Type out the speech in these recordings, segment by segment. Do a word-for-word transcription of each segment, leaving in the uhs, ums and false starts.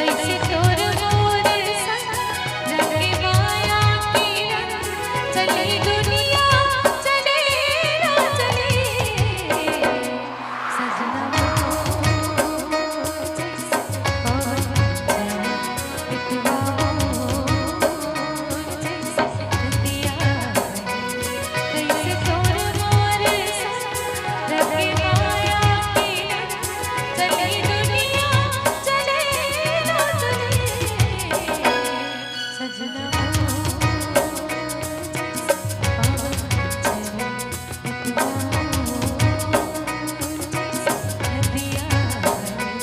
जइसे तोर मोर संग, रंग माया के रंग, चले दुनिया, चले ना चले। सजना मोर जइसे पवन चले, मितवा मोर जइसे नदिया बहे। जइसे तोर मोर संग, रंग माया के रंग, चले दुनिया, चले ना चले। सजना मोर जइसे पवन चले, मितवा मोर जइसे नदिया बहे।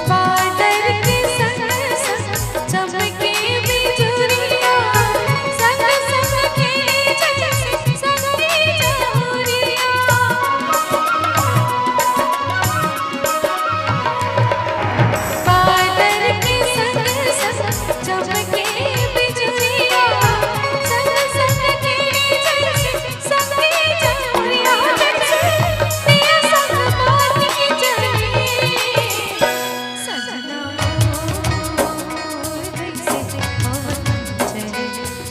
बादल के संग संग चमके बिजुरिया, संग संग खेले जैसे संगी जमुरिया। बादल के संग संग चमके बिजुरिया, संग संग खेले जैसे संगी जमुरिया। जैसे पिया संग बाती चली, सजना मोर जइसे पवन चले,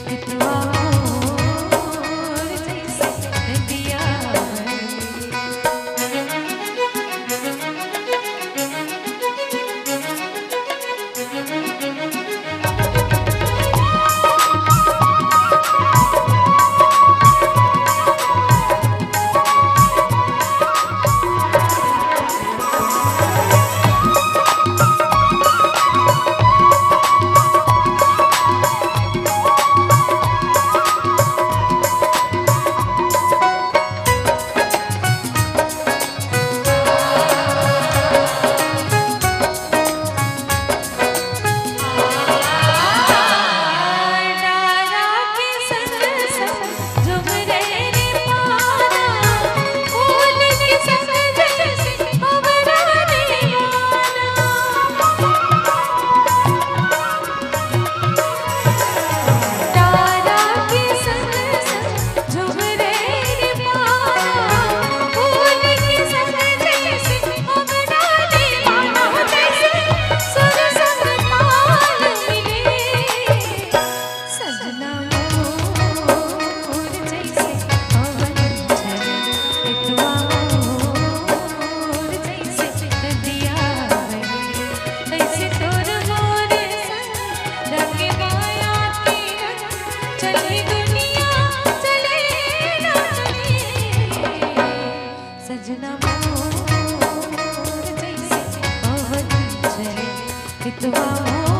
मितवा मोर जइसे नदिया बहे। सजना मोर जइसे पवन चले, मितवा मोर जइसे नदिया बहे। जइसे तोर मोर संग, रंग माया के रंग, चले दुनिया, चले ना चले। सजना मोर जइसे पवन चले, मितवा मोर